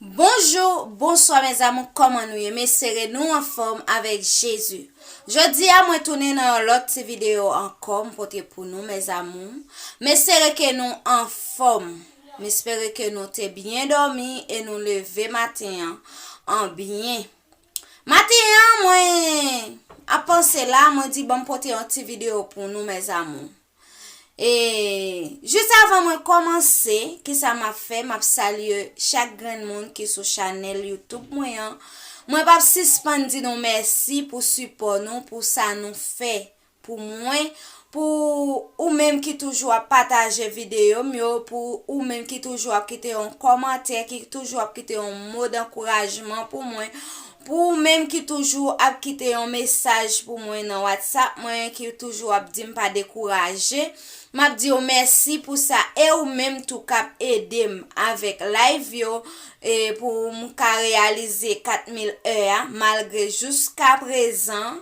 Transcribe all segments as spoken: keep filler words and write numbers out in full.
Bonjou, bonswa mes amours, kòman nou ye? M espere nou anfòm avèk Jezi. Jodi a mwen tounen nan yon lòt ti videyo ankò m pote pou nou mes amours. M espere ke nou anfòm. M espere ke nou te byen dòmi e nou leve maten an an byen. Maten an mwen ap panse la, mwen di ban m pote yon ti videyo pou nou mes amours. E jis avan mwen kòmanse, kisa m ap fè? M ap salye chak grenn moun ki sou chanèl YouTube mwen an. Mwen p ap sispann di nou mèsi pou sipò nou, pou sa nou fè pou mwen, pou ou menm ki toujou ap pataje videyo m yo, pou ou menm ki toujou ap kite yon kòmantè, ki toujou ap kite yon mo dankourajman pou mwen, pou ou menm ki toujou ap kite yon mesaj pou mwen nan WhatsApp mwen, ki toujou ap di m pa dekouraje, m ap di w mèsi pou sa. E ou menm tou k ap ede m avèk live yo, e pou m ka reyalize kat mil è a, malgre jiskaprezan,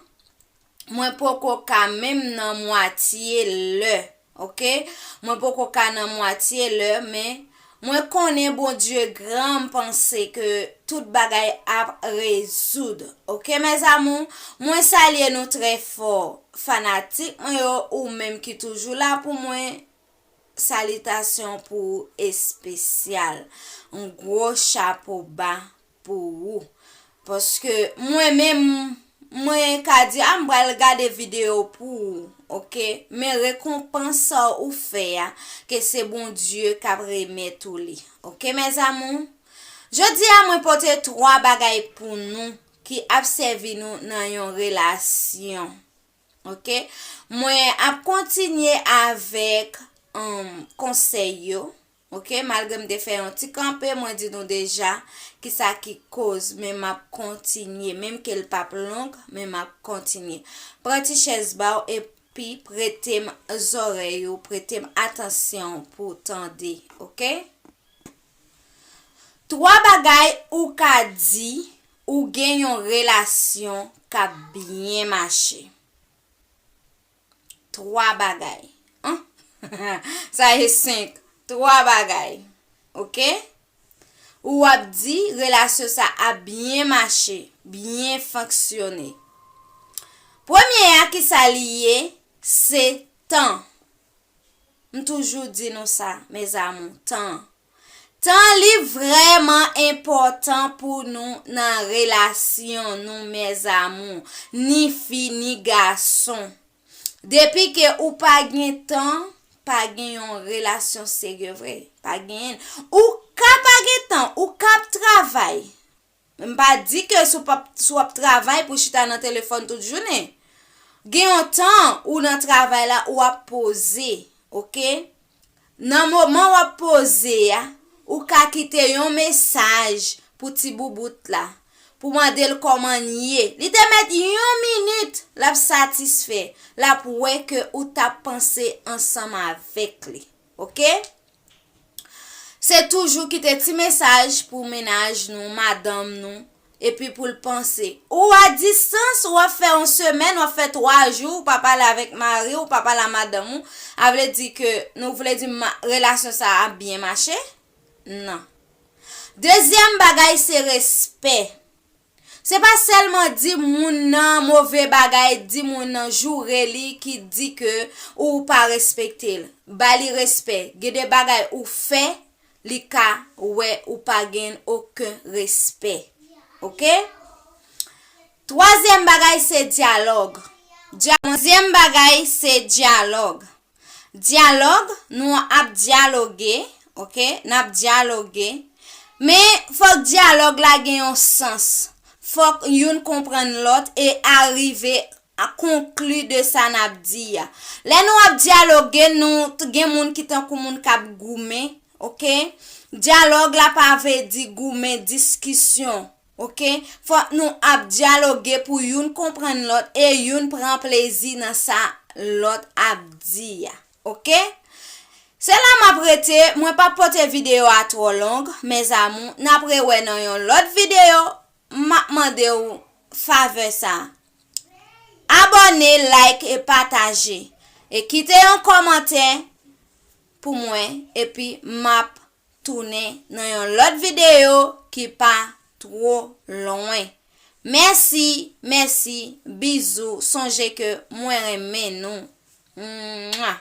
mwen poko ka menm nan mwatye lè, oke? Mwen poko ka nan mwatye lè, men mwen konnen Bondye gran, m panse ke tout bagay ap rezoud, oke, mes amours? Mwen salye nou trè fò, fanatik mwen yo, ou menm ki toujou la pou mwen, salitasyon pou ou espesyal. Yon gwo chapo ba pou ou. Paske mwen menm, mwen ka di, a, m pral gade videyo pou ou, oke? Men rekonpans sa ou fè a, ke se Bondye k ap remèt ou li. Oke, mes amours? Jodi a, mwen pote twa bagay pou nou ki ap sèvi nou nan yon relasyon. Oke? Mwen ap kontinye avèk, um, konsèy yo. Oke? Malgre m te fè yon ti kanpe, mwen di nou deja kisa ki koz, men m ap kontinye. Menm ke l p ap long, men m ap kontinye. Pran ti chèz ba w epi prete m zòrèy ou, prete m atansyon pou w tande. Oke? Twa bagay ou ka di ou gen yon relasyon k ap byen mache. Twa bagay. An? Sa e senk. Twa bagay. Oke? Ou ap di relasyon sa ap byen mache, byen fonksyone. Premye a, kisa li ye? Se tan. M toujou di nou sa, mes amours, tan. Tan li vrèman enpòtan pou nou nan relasyon nou, mes amours, ni fi, ni gason. Depi ke ou pa gen tan, pa gen yon relasyon serye vre. Pa genyen. Ou ka pa gen tan, ou ka ap travay. M pa di ke si w p ap, si w ap travay pou chita nan telefòn tout jounen. Gen yon tan ou nan travay la, ou ap poze, oke? Nan moman w ap poze a, ou ka kite yon mesaj pou ti boubout la, pou mande l kòman l ye. Li te mèt yon minit, l ap satisfè, l ap wè ke ou t ap panse ansanm avèk li, oke? Se toujou kite ti mesaj pou mennaj nou, madanm nou, epi pou l panse. Ou a distans, w ap fè yon semèn, w ap fè twa jou, ou pa pale avèk mari w, ou pa pale a madanm ou, a vle di ke nou vle di ma-, relasyon sa a ap byen mache? Non. Dezyèm bagay se respè. Se pa sèlman di moun nan move bagay, di moun nan joure li ki di ke ou pa respekte l. Ba li respè. Gen de bagay ou fè, li ka wè ou pa gen okenn respè. Oke? Twazyèm bagay se dyalòg. Dya-, twazyèm bagay se dyalòg. Dyalòg, nou ap dyaloge, oke? N ap dyaloge. Men, fòk dyalòg la gen yon sans. Fòk youn konprann lòt e arive a konkli de sa n ap di a. Lè nou ap dyaloge, nou t-, gen moun ki tankou moun k ap goumen, oke? Dyalòg la pa vle di goumen, diskisyon. Oke? Fòk nou ap dyaloge pou youn konprann lòt e youn pran plezi nan sa lòt ap di a. Oke? Se la m ap rete, mwen p ap pote videyo a twò long, mes amours, n ap rewè nan yon lòt videyo, m ap mande w favè sa. Abòne, like e pataje. E kite yon kòmantè pou mwen, epi m ap tounen nan yon lòt videyo ki pa two lwen. Mèsi, mèsi, bizou, sonje ke mwen renmen nou. Mwa.